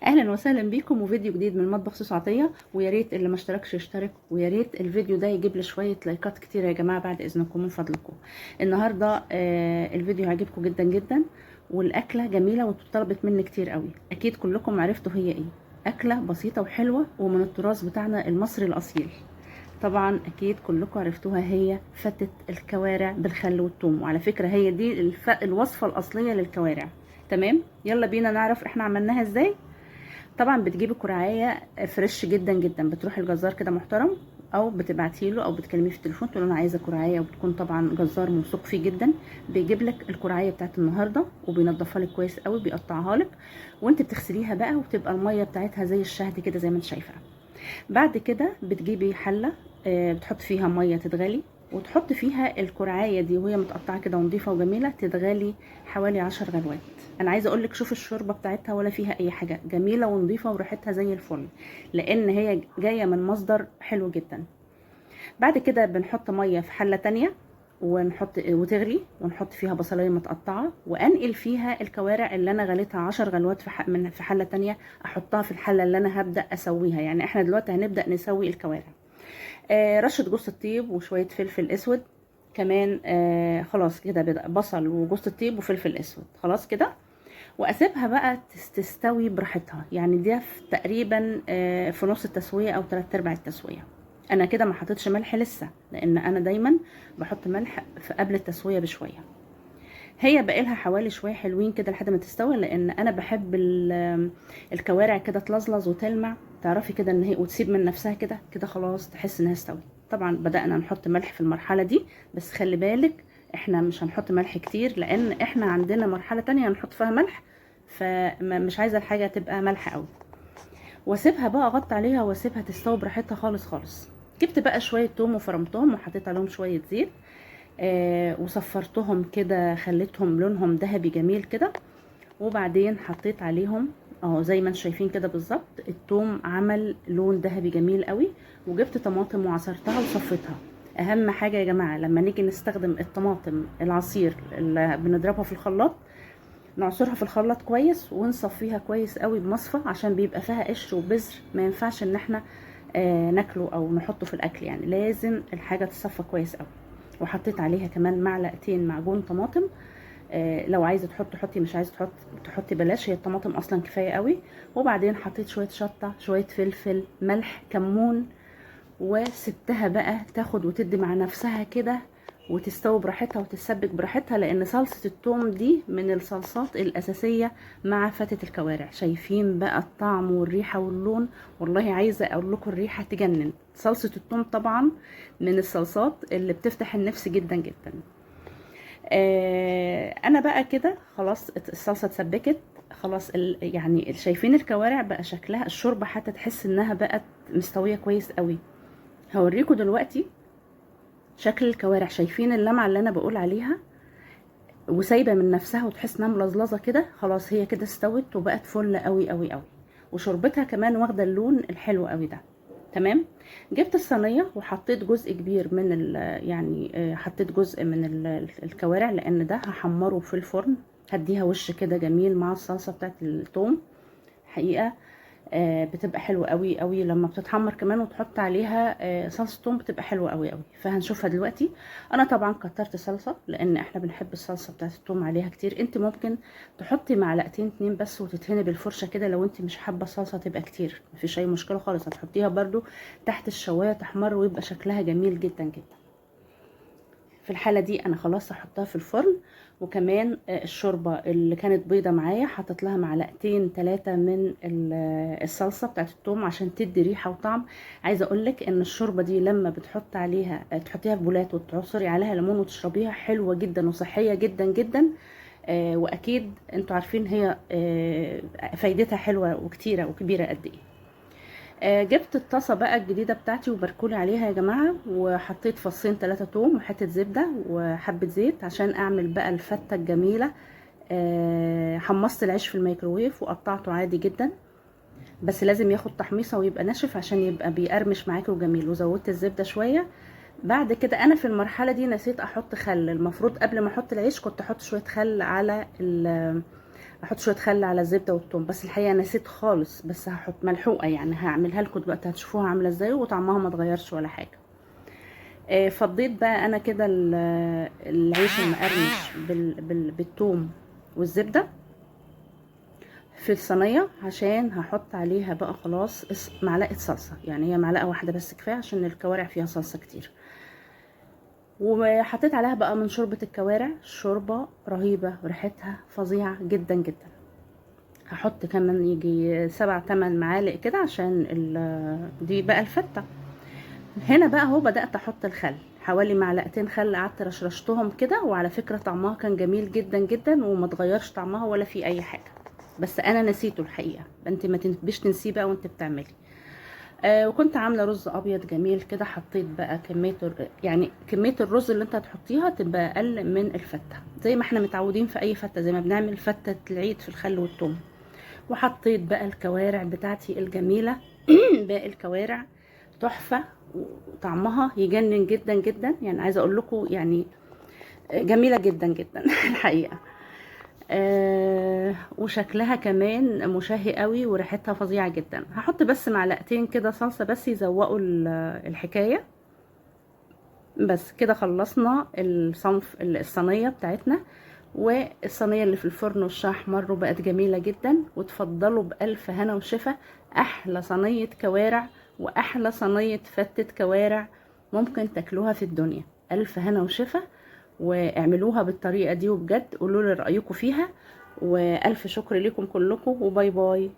اهلا وسهلا بيكم وفيديو جديد من مطبخ سوسو عطية. ويا ريت اللي ما اشتركش يشترك، ويا ريت الفيديو ده يجيب لي شوية لايكات كتير يا جماعة بعد اذنكم من فضلكم. النهارده الفيديو هيعجبكم جدا جدا، والاكله جميلة واتطلبت مني كتير قوي. اكيد كلكم عرفتوا هي ايه، اكله بسيطة وحلوه ومن التراث بتاعنا المصري الاصيل. طبعا اكيد كلكم عرفتوها، هي فتة الكوارع بالخل والثوم. وعلى فكرة هي دي الوصفة الاصلية للكوارع. تمام، يلا بينا نعرف احنا عملناها ازاي. طبعا بتجيبي كرعايه fresh جدا جدا، بتروحي الجزار كده محترم، او بتبعتي له او بتكلميه في التليفون تقول له انا عايزه كرعايه، وبتكون طبعا جزار موثوق فيه جدا. بيجيب لك الكرعايه بتاعت النهارده وبينضفها لك كويس قوي، بيقطعها لك وانت بتغسليها بقى، وبتبقى المية بتاعتها زي الشهد كده زي ما انت شايفه. بعد كده بتجيبي حله بتحط فيها مية تتغلي، وتحط فيها الكرعايه دي وهي متقطعه كده ونضيفه وجميلة، تتغلي حوالي 10 غلوات. انا عايزه اقول لك شوف الشوربة بتاعتها ولا فيها اي حاجة، جميلة ونضيفه وريحتها زي الفل، لان هي جاية من مصدر حلو جدا. بعد كده بنحط مية في حله تانية ونحط وتغلي، ونحط فيها بصلايه متقطعه، وانقل فيها الكوارع اللي انا غليتها 10 غلوات في حله تانية، احطها في الحلة اللي انا هبدا اسويها. يعني احنا دلوقتي هنبدا نسوي الكوارع. رشه جوز الطيب وشوية فلفل اسود كمان. خلاص كده بصل وجوز الطيب وفلفل اسود، خلاص كده. واسيبها بقى تستوي براحتها، يعني دي تقريبا في نص التسوية او 3/4 التسوية. انا كده ما حطيتش ملح لسه، لان انا دايما بحط ملح في قبل التسوية بشوية. هي بقى لها حوالي شوية حلوين كده لحد ما تستوي، لان انا بحب الكوارع كده تلظلظ وتلمع، تعرفي كده ان هي وتسيب من نفسها كده كده، خلاص تحس انها استوت. طبعا بدأنا نحط ملح في المرحلة دي، بس خلي بالك احنا مش هنحط ملح كتير، لان احنا عندنا مرحلة تانية هنحط فيها ملح، فمش عايزه الحاجة تبقى مالحة قوي. واسيبها بقى اغطي عليها واسيبها تستوي براحتها خالص خالص. جبت بقى شوية توم وفرمتهم وحطيت عليهم شوية زيت، وصفرتهم كده، خليتهم لونهم ذهبي جميل كده. وبعدين حطيت عليهم اهو زي ما انتم شايفين كده بالظبط، التوم عمل لون ذهبي جميل قوي. وجبت طماطم وعصرتها وصفيتها. اهم حاجة يا جماعة لما نيجي نستخدم الطماطم العصير اللي بنضربها في الخلاط، نعصرها في الخلاط كويس ونصفيها كويس قوي بمصفى، عشان بيبقى فيها قشر وبذر، ما ينفعش ان احنا ناكله او نحطه في الاكل، يعني لازم الحاجة تصفى كويس قوي. وحطيت عليها كمان معلقتين معجون طماطم، لو عايزه تحط حطي، مش عايزه تحطي بلاش، هي الطماطم اصلا كفاية قوي. وبعدين حطيت شوية شطه، شوية فلفل، ملح، كمون، وسبتها بقى تاخد وتدي مع نفسها كده وتستوي براحتها وتتسبك براحتها، لان صلصه التوم دي من الصلصات الاساسية مع فتة الكوارع. شايفين بقى الطعم والريحه واللون، والله عايزه اقول لكم الريحة تجنن. صلصه التوم طبعا من الصلصات اللي بتفتح النفس جدا جدا. انا بقى كده خلاص الصلصه اتسبكت خلاص، يعني شايفين الكوارع بقى شكلها، الشوربة حتى تحس انها بقت مستوية كويس قوي. هوريكم دلوقتي شكل الكوارع، شايفين اللمعة اللي انا بقول عليها وسايبه من نفسها وتحس انها ملظلظه كده، خلاص هي كده استوت وبقت فل قوي قوي قوي، وشوربتها كمان واخده اللون الحلو قوي ده. تمام، جبت الصينية وحطيت جزء كبير من يعني حطيت جزء من الكوارع، لان ده هحمره في الفرن، هديها وش كده جميل مع الصلصه بتاعت الثوم. حقيقة بتبقى حلوة قوي قوي لما بتتحمر كمان وتحط عليها صلصه ثوم، بتبقى حلوة قوي قوي. فهنشوفها دلوقتي. انا طبعا كترت صلصه لان احنا بنحب الصلصه بتاعت الثوم عليها كتير. انت ممكن تحطي معلقتين 2 بس وتدهني بالفرشه كده لو انت مش حابة الصلصه تبقى كتير، مفيش اي مشكلة خالص. هتحطيها برده تحت الشوايه تحمر ويبقى شكلها جميل جدا جدا. في الحالة دي انا خلاص هحطها في الفرن. وكمان الشوربة اللي كانت بيضة معايا حطيت لها معلقتين 3 من الصلصه بتاعت الثوم عشان تدي ريحه وطعم. عايزه اقولك ان الشوربة دي لما بتحط عليها، تحطيها في بولات وتعصري عليها ليمون وتشربيها، حلوة جدا وصحية جدا جدا. واكيد انتوا عارفين هي فايدتها حلوة وكتيره وكبيره قد ايه. جبت الطاسه بقى الجديدة بتاعتي وبركولي عليها يا جماعة، وحطيت فصين 3 توم وحتة زبدة وحبه زيت عشان اعمل بقى الفته الجميلة. حمصت العيش في الميكروويف وقطعته عادي جدا، بس لازم ياخد تحميصه ويبقى ناشف عشان يبقى بيقرمش معاكي وجميل. وزودت الزبدة شوية. بعد كده انا في المرحلة دي نسيت احط خل، المفروض قبل ما احط العيش كنت احط شوية خل على احط شوية خل على الزبدة والثوم، بس الحقيقة نسيت خالص، بس هحط ملحوقه يعني، هعملها لكم دلوقتي هتشوفوها عامله ازاي وطعمها ما اتغيرش ولا حاجة. فضيت بقى انا كده العيش المقرمش بالثوم والزبده في الصينية، عشان هحط عليها بقى خلاص معلقه صلصه، يعني هي معلقه واحدة بس كفاية عشان الكوارع فيها صلصه كتير. وحطيت عليها بقى من شوربة الكوارع، شوربة رهيبة وريحتها فظيعة جدا جدا. هحط كمان يجي 7-8 معالق كده عشان دي بقى الفته. هنا بقى اهو بدات احط الخل، حوالي معلقتين خل قعدت رشرشتهم كده، وعلى فكرة طعمها كان جميل جدا جدا وما اتغيرش طعمها ولا في اي حاجة، بس انا نسيته الحقيقة، انت ما تبيش تنسيه بقى وانت بتعملي. وكنت عامله رز ابيض جميل كده، حطيت بقى كمية يعني كمية الرز اللي انت هتحطيها تبقى اقل من الفته، زي ما احنا متعودين في اي فته، زي ما بنعمل فته العيد في الخل والثوم. وحطيت بقى الكوارع بتاعتي الجميلة باقي الكوارع تحفة وطعمها يجنن جدا جدا، يعني عايزه اقول لكم يعني جميلة جدا جدا الحقيقة. وشكلها كمان مشهي قوي وريحتها فظيعة جدا. هحط بس معلقتين كده صلصه بس يزوقوا الحكاية. بس كده خلصنا الصنف الصينية بتاعتنا، والصينيه اللي في الفرن وشها احمر وبقت جميلة جدا. وتفضلوا بالف هنا وشفا، احلى صينية كوارع واحلى صينية فتة كوارع ممكن تاكلوها في الدنيا. الف هنا وشفا، واعملوها بالطريقة دي وبجد قولوا لي رايكم فيها. والف شكر لكم كلكم، و bye bye.